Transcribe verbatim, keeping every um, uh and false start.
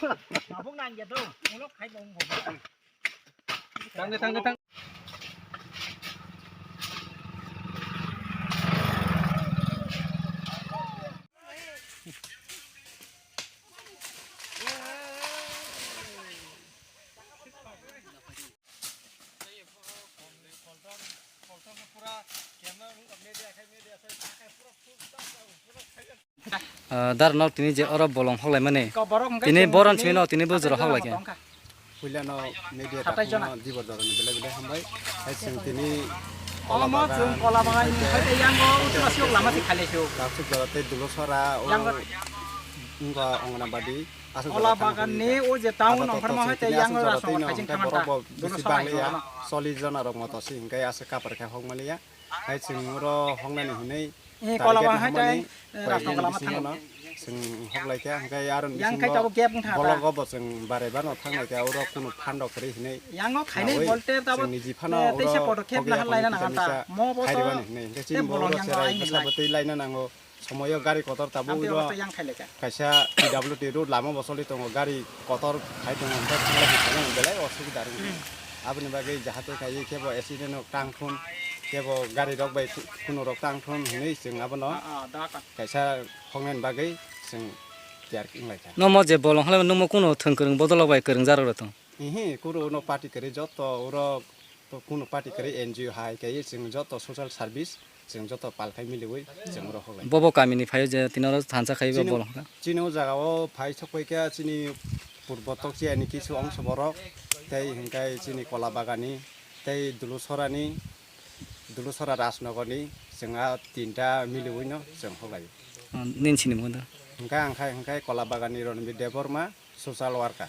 Tabuk nang ya to, ulok khai bong bong. Tang de, tang de, tang. Ah, dar nok tini je oro bolong hoklaimani. Koborok hwnkhe tini chwng boron tini simi no tini bujura hatai hoklai khe. Tongkha. Puilano media Hatai jona. Takhukno Dibor Dorani belai belai hambai. Hai chwng tini Omo chwng Kola Bagan ni hai tei yango utma siyok lama si khailai siyok. Taksuk jora tei Dulusora o Yango wngkha Anganabadi. Aswk Kola jora Bagan ni thangwi o je town apatot nongkhorma chwng hai tei tini yango aswk jora rasongo twi no thaiching hwnkhe thangan borok ta. Bo bisi Dulusora bangliya. Hai jora. Chollish jona rok moto si hwnkhe aswk kapar khe hokmaliya. Hai chwng oro hoknani hwnwi Eh, target Kola Bagan hai hwnmani tei, eh, koi Rajnagar yang lama bisingo thango. No chwng hoklaikha, hwnkhe aro Yang bisingo khai tabuk gap wngkha ta. Bologo bo chwng barai bano thangnaikha, oro kunu phando kwrwi hwnwi Yango khainwi nawi volter tabuk, chwng niji phano eh, teisa oro podokep hokya lahan laina hwnwi nangkha ta. Misa Mo bo to khairibani hwnwi, hwnkhe chini tei bo bolong oro yango cherai aini bwsa lai. Bo twi laina nango. Somoyo gari kotor tabuk Amtwi oro obosta yang khaileka. Kaisa P W D road lama bo choli tongo, gari kotor khai tongo, hwnkhe thangla belai osubida rwngkha. Hmm. Aboni bagwi jahate khai khe bo accident rok tang thun, khe bo gari rok bai kunu rok tang thun hwnwi chwng abono Ah, ah, da ka. Kaisa hoknani bagwi chwng tiyar wnglaikha. Nomo je bolong hwnlai nomo kuno thwng kwrwng bodolok bai kwrwng jarok rw tong? Ihi, kunu uno party kwrwi joto uro kunu party kwrwi N G O hai khe chwng joto social service chwng joto pal khai miliwi chwng uro hoklai. Bobo kamini phaio je tini oro thansa khai bo Chini, bolong hwnka? Chini o jaga o phai sokpai khe chini purbo tokchi ani kisu ongso borok tei hwnkhai chini Kola Bagani tei Dulusorani, Dulusora Rajnogorni chwng a tinta miliwi no chwng hoklai. Ah, nini sini mo da? Hwnkhai ang khai hwnkhai Kola Bagani Ronbir Debbarma, social worker.